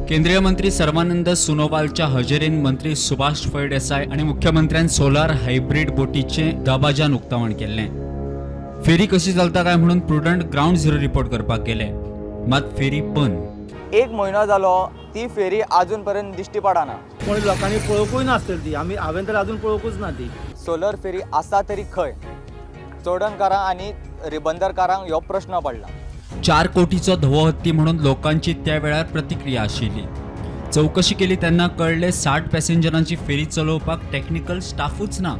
केंद्रीय मंत्री सर्वानंद सोनोवालच्या हजेरीन मंत्री सुभाष फळदेसाय आनी मुख्यमंत्र्यान सोलार हायब्रीड बोटीचें दबाज्यान उक्तावण केल्लें. फेरी कशी चलता काय म्हणून प्रुडंट ग्रावंड झिरो रिपोर्ट करपाक गेले, मात फेरी बंद. एक म्हयनो जालो, ती फेरी अजून पर्यंत दिश्टी पडना. कोण लोकांनी पळोवंकूय नासतली ती. आमी हांवें तर अजून पळोवंकूच ना ती. सोलर फेरी आसा तरी खंय? चोडणकारांक आनी रिबंदरकारांक हो प्रश्न पडला. 4 कोटीचो धवो हत्ती म्हणून लोकांची त्या वेळार प्रतिक्रिया आशिल्ली. चवकशी केली तेन्ना कळ्ळें, 60 पॅसेंजरांची फेरी चलोवपाक टॅक्निकल स्टाफूच ना.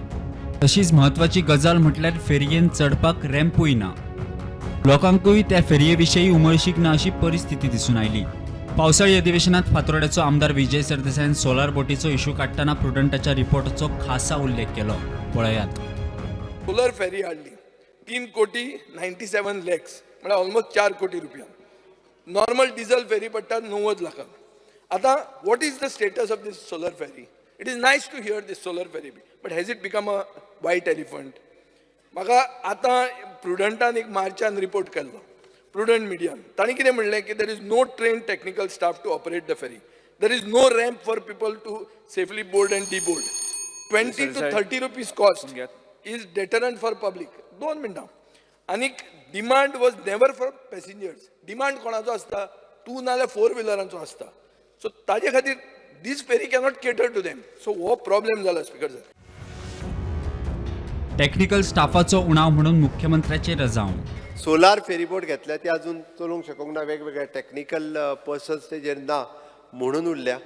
तशीच म्हत्वाची गजाल म्हटल्यार फेरयेन चडपाक रॅम्पूय ना. लोकांकूय त्या फेरये विशीं उमळशीक ना अशी परिस्थिती दिसून आयली. पावसाळी अधिवेशनात फातोर्ड्याचो आमदार विजय सरदेसायान सोलार बोटीचो इशू काडटना प्रुडंटाच्या रिपोर्टाचो खासा उल्लेख केलो. पळयात. सोलर फेरी हाडली 3 कोटी 97 लॅक्स, म्हळ्यार ऑलमोस्ट 4 कोटी रुपया. नॉर्मल डिझल फेरी पडटा 90 लाखांक. आतां what is the status of this solar ferry? It is nice to hear this solar ferry, but has it become a white elephant? म्हाका आतां प्रुडंटान एक मार्चान रिपोर्ट केल्लो, प्रुडंट मिडियान. तांणी कितें म्हणलें की there is no trained technical staff to operate the ferry, there is no ramp for people to safely board and deboard, ₹20 to ₹30 cost is deterrent for public. 2 मिनटां. आनीक demand was never for passengers. Demand कोणाचो आसता? Two नाल्यार four व्हिलरांचो आसता. So ताजे खातीर दीस फेरी cannot cater to them. So हो प्रॉब्लेम जाला, स्पिकर सर. टॅक्निकल स्टाफाचो उणाव म्हणून मुख्यमंत्र्याचे रजांव. सोलार फेरीबोट घेतल्या, ती अजून चलोवंक शकूंक ना. वेगवेगळे टॅक्निकल पर्सन्स तेजेर ना म्हणून उरल्या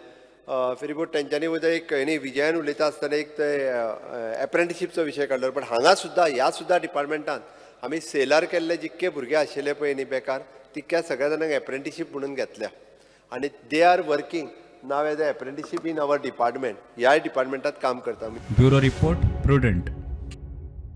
फेरीबोट. तेंच्यांनी वयता एक न्ही, विजयान उलयता आसतना एक ते एप्रेंटिशीपचो विशय काडलो, पण हांगा सुद्दां, ह्या सुद्दां डिपार्टमेंटान आमी सेलार केल्ले जितके भुरगे आशिल्ले पळय न्ही बेकार, तितक्या सगळ्या जाणांक एप्रेंटिशीप म्हणून घेतल्या आनी they are working now as a apprenticeship in our department. ह्याय डिपार्टमेंटात काम करता. Bureau report, prudent.